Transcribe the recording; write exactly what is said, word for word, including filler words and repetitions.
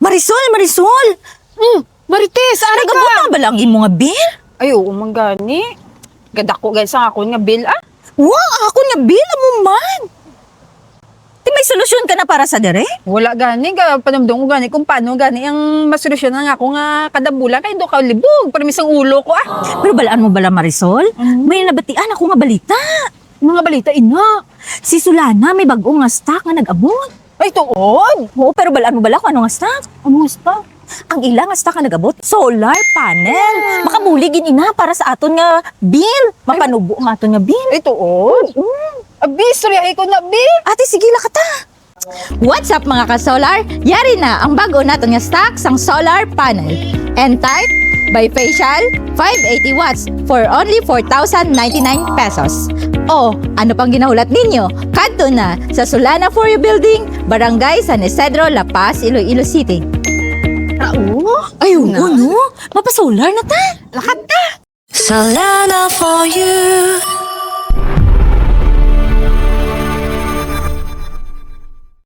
Marisol, Marisol! Mm, Marites, ari ka! Nag-abot na bala ang imo nga bill? Ay, oo man gani. Gadako gani sang akon nga bill, ah. Wa, akon nga bill, amo man. Ti may solusyon ka na para sa diri? Wala gani, ga-, panumdom ko gani kung paano gani ang masolusyon ang ako nga kada bulan kay do ka libog, para misang ulo ko, ah. Pero balaan mo bala, Marisol? Ano? May nabatian ako nga balita. Mga balita, ina. Si Solana may bag-o nga stock nga nag-abot. Ay, tuod? Oo, pero balaan mo bala kung ano nga stock? Ano nga stock? Ang ila nga stock nga nag-abot, solar panel. Ah. Makabulig gid ina para sa aton nga bill. Ay. Mapanubo ang aton nga bill. Ay, tuod? Oo. Abi, istoryahi ko na, bi. Ate, sige, lakata. What's up, mga ka-solar? Yari na ang bag-o naton nga stock sang solar panel. N-Type, bifacial, five eighty watts for only four thousand ninety-nine pesos. O, ano pang ginahulat ninyo? Kadto na sa Solana For You Building, Barangay San Isidro, La Paz, Iloilo City. Ah, oo? Ay, oo, no? Mapasolar na ta. Lakat ta. Solana For You.